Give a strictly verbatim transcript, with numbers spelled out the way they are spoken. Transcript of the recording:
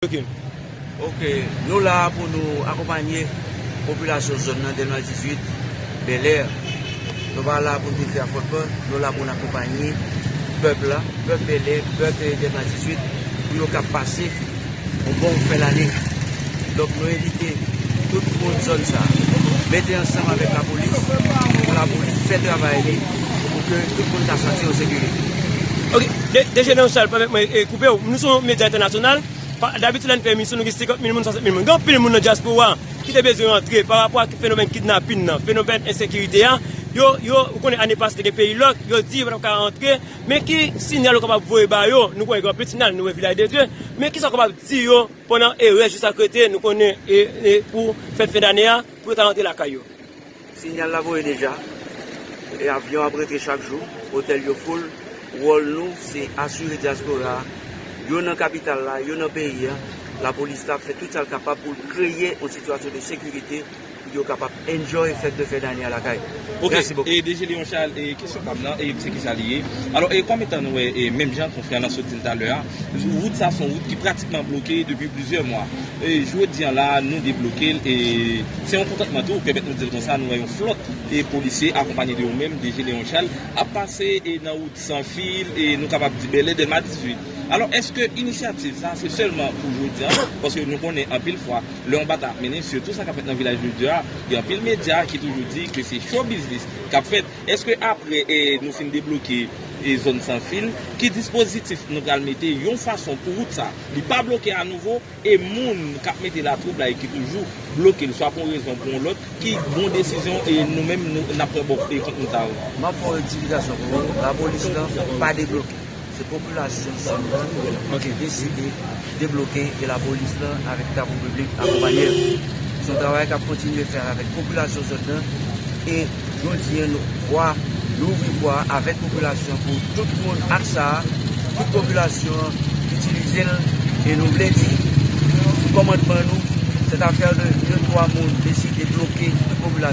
Ok, nou la pou nou akonpanye popilasyon zòn nan, Dèlma dizuit, Bèlè. Nou pa la pou n vin fè afwontman, nou la pou n akonpanye pèp la, pèp Bèlè, pèp Dèlma dizuit, pou yo kab pase yon bon fen lane. Donk, nou envite tout moun zòn sa a mete ansanm avèk lapolis, pou lapolis fè travay li, pou ke tout moun ka santi yo sekirite. Ok, DG Léon Charles, pèmèt mwen koupe w. Nou se yon medya entènasyonal. Dabitid, lè n fè emisyon, nou gen senkant mil moun, swasant mil moun. Gen anpil moun nan dyaspora ki te bezwen rantre pa rapò ak fenomèn kidnapin nan, fenomèn ensekirite a. Yo, yo, ou konnen, ane pase te gen peyi lòk, yo di yo pa t ap ka rantre. Men ki siyal ou kapab voye ba yo? Nou konnen gen anpil siyal, nou wè Vilaj de Dye. Men kisa w kapab di yo pandan erè jis ak rete, nou konnen, e, e pou fèt fen dane a, pou yo ta rantre lakay yo? Siyal la voye deja. E avyon ap rantre chak jou, otèl yo full. Wòl nou, se asire dyaspora a, yo nan kapital la, yo nan peyi a. Lapolis la ap fè tout sa l kapab pou l kreye yon sitiyasyon de sekirite, pou yo kapab enjoy fèt de fen dane a lakay. Ok, mèsi bokou. E DG Léon Charles, e kesyon pa m nan, e se kisa li ye? Alò, e kòm etan nou wè, e menm jan konfrè an nan sot di l talè a, wout sa se yon wout ki pratikman bloke depi plizyè mwa. E jodi a la, nou debloke l, e se yon kontantman tou, pèmèt nou di l konsa, nou wè yon flòt e polisye akonpanye de ou menm, DG Léon Charles, ap pase e nan wout san fil, e nou kapab di Bèlè, Dèlma dizuit. Alò, èske inisyativ sa se sèlman pou jodi a? Paske nou konnen anpil fwa, lè yon batay ap mennen, sitou sa k ap fèt nan Vilaj de Dye a, gen anpil medya ki toujou di ke se show business k ap fèt. Èske apre, e, nou fin debloke, e, zòn san fil, ki dispozitif nou pral mete yon fason pou wout sa li pa bloke anouvo, e moun k ap mete latwoublay ki toujou bloke l, swa pou yon rezon pou yon lòt, ki bon desizyon, e, nou menm nou, n ap pran bò, e, kont moun sa yo? M ap fè yon rektifikasyon pou ou. Lapolis lan pa debloke. Se popilasyon zòn nan ki deside debloke, e lapolis lan avèk travay piblik akonpanye l. Se yon travay k ap kontinye fè avèk popilasyon zòn nan. E jodi a, nou vwa, nou ouvri vwa avèk popilasyon pou tout moun ak sa a, tout popilasyon an itilize l. E nou vle di, sou kòmandman nou, cette affaire de deux, trois moun deside bloke tout popilasyon